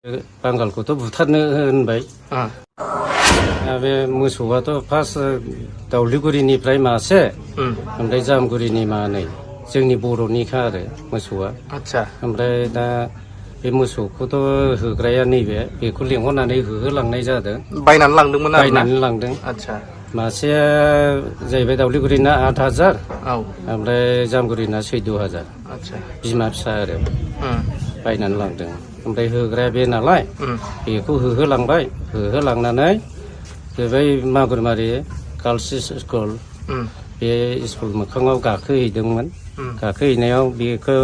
बांगालखौथ' बुथारनो होनबाय बे मोसौआथ' फार्स्ट दाउलिगुरिनिफ्राय मासे ओमफ्राय जामगुरिनि मानै जोंनि बर'निखा आरो मोसौआ ओमफ्राय दा बे मोसौखौथ' होग्राया नैबे बेखौ लेंहरनानै होहोलांनाय जादों बायनानै लांदोंमोन आरो बायनानै लांदों मासेया जाहैबाय दाउलिगुरिना 8,000 ओमफ्राय जामगुरिना 14,000 बिमा फिसा आरो बायनानै लांदों ओमफ्राय होग्राया बे नालाय बेखौ होहोलांबाय होहोलांनानै बै मागुरमारि गार्लस स्कुल बे स्कुल मोखाङाव गाखोहैदोंमोन गाखोहैनायाव बेखौ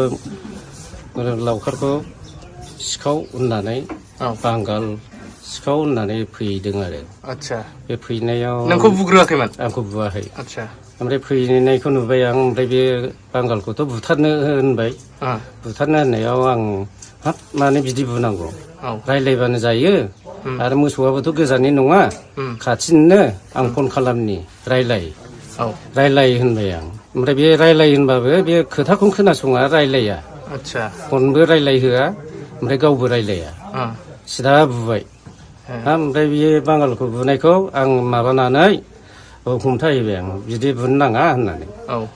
लावखारखौ सिखाव होननानै बांगाल सिखाव होननानै फैदों आरो बे फैनायाव नोंखौ बुग्रोआखैमोन आंखौ बुवाखै ओमफ्राय फैनायखौ नुबाय आं ओमफ्राय बे बांगालखौथ' बुथारनो होनबाय बुथारनो होननायाव आं हाब मानो बिदि बुनांगौ रायलायबानो जायो आरो मोसौआबोथ' गोजाननि नङा खाथिनिनो आं फन खालामनि रायलाय होनबाय आं ओमफ्राय बे रायलाय होनबाबो बे खोथाखौनो खोनासङा रायलाया फनबो रायलाय होआ ओमफ्राय गावबो रायलाया सिदा बुबाय ओमफ्राय बे बांगालखौ बुनायखौ आं माबानानै हमथाहैबाय आं बिदि बुनो नाङा होननानै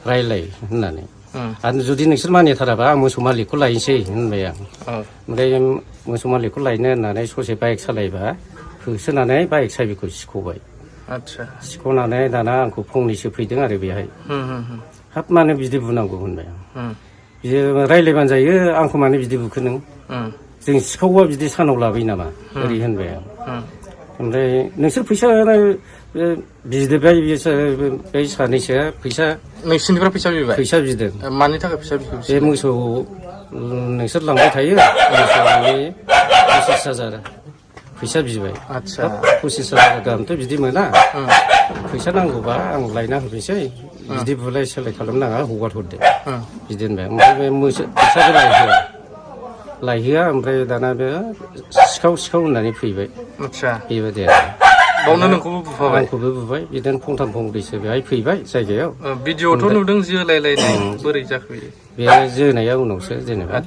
रायलाय होननानै आरो जुदि नोंसोर मानिथाराबा आं मोसौ मालिकखौ लायनोसै होनबाय आं ओमफ्राय मोसौ मालिकखौ लायनो होननानै ससे बाइक सालायबा होसोनानै बाइक साबिखौ सिख'बाय सिख'नानै दाना आंखौ फंनैसो फैदों आरो बेहाय हाब मानो बिदि बुनांगौ होनबाय आं बियो रायलायबानो जायो आंखौ मानो बिदि बुखो नों जों सिखावबा बिदि सानाव लाबोयो नामा ओरै होनबाय आं ओमफ्राय नोंसोर फैसा बिदेरबाय बै सानैसोआ फैसा नोंसिनिफ्राय फैसा बिदों मानि थाखाय फैसा बिखो बे मोसौ नोंसोर लांबाय थायो मोसौनि 25,000 फैसा बिबाय 25,000 गाहामथ' बिदि मोना फैसा नांगौबा आं लायना होफैसै बिदि बुलाय सोलाय खालामनाङा हगार हरदो बिदि होनबाय ओमफ्राय बे फैसाखौ लायहोआ ओमफ्राय दाना बे सिखाव होननानै फैबाय बेबायदि आरो बावनो नोंखौबो बुफाबाय आंखौबो बुबाय बिदिनो फंथाम फंब्रैसो बेहाय फैबाय जायगायाव भिडिअ'थ' नुदों जोलायलायनाय बोरै जाखो बे जोनाया उनावसो जेनेबा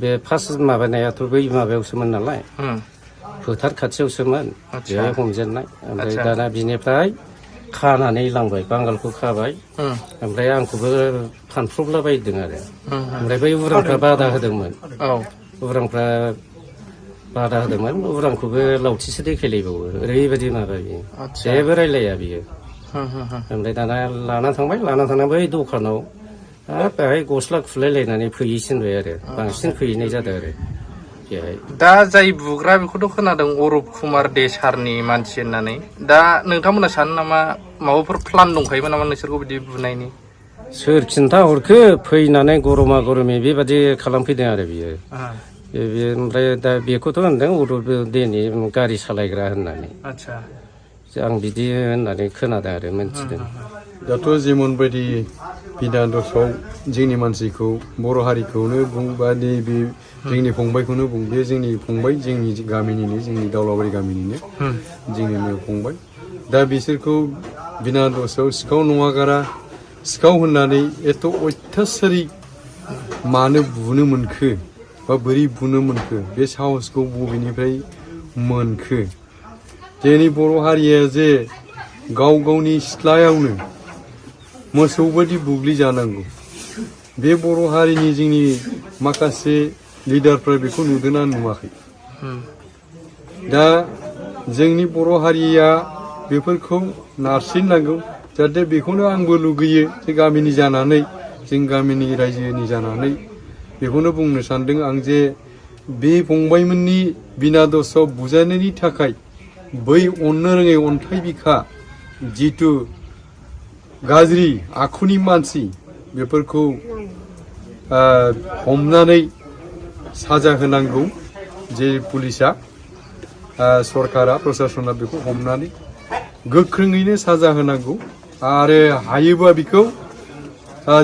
बे फार्स्ट माबानायाथ' बै माबायावसोमोन नालाय फोथार खाथियावसोमोन बेहाय हमजेननाय ओमफ्राय दाना बिनिफ्राय खानानै लांबाय बांगालखौ खाबाय ओमफ्राय आंखौबो फानफ्रबलाबायदों आरो ओमफ्राय बै उरांफ्रा बादा होदोंमोन उरांखौबो लावथिसो देखायलायबावो ओरैबायदि माबा बियो जेबो रायलाया बियो ओमफ्राय दाना लाना थांनानै बै दखानाव बेहाय गस्ला खुलायलायनानै फैयैसिनबाय आरो बांसिन फैहैनाय जादों आरो बेहाय दा जाय बुग्रा बेखौथ' खोनादों अरुप कुमार देसारनि मानसि होननानै दा नोंथांमोना सानो नामा माबाफोर प्लान दंखायोमोन नामा नोंसोरखौ बिदि बुनायनि सोर खिन्था हरखो फैनानै गरमा गरमि बेबादि खालामफैदों आरो बियो ओमफ्राय दा बेखौथ' होनदों अरुप देनि गारि सालायग्रा होननानै आं बिदि होननानै खोनादों आरो मोनथिदों दाथ' जेमन बायदि बिधानदसआव जोंनि मानसिखौ बर' हारिखौनो बुं बा नैबे जोंनि फंबायखौनो बुं बे जोंनि फंबाय जोंनि गामिनिनो जोंनि दावलाबारि गामिनिनो जोंनिनो फंबाय दा बिसोरखौ बिधानदसआव सिखाव नङागारा सिखाव होननानै एथ' अयथासारिक मानो बुनो मोनखो बा बोरै बुनो मोनखो बे साहसखौ बबेनिफ्राय मोनखो जोंनि बर' हारिया जे गावनि सिथ्लायावनो मोसौ बायदि बुग्लिजानांगौ बे बर' हारिनि जोंनि माखासे लिडारफ्रा बेखौ नुदोंना नुवाखै दा जोंनि बर' हारिया बेफोरखौ नारसिननांगौ जाहाथे बेखौनो आंबो लुगैयो जे गामिनि जानानै जों गामिनि रायजोनि जानानै बेखौनो बुंनो सानदों आं जे बे फंबायमोननि बिधानदसआव बुजायनायनि थाखाय बै अननो रोङै अन्थाइ बिखा जिथु गाज्रि आखुनि मानसि बेफोरखौ हमनानै साजा होनांगौ जे पुलिसा सरकारा प्रसासना बेखौ हमनानै गोख्रोङैनो साजा होनांगौ आरो हायोबा बेखौ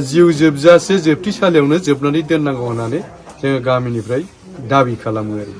जिउ जोबजासे जोबथेसालियावनो जोबनानै दोननांगौ होननानै जोङो गामिनिफ्राय दाबि खालामो आरो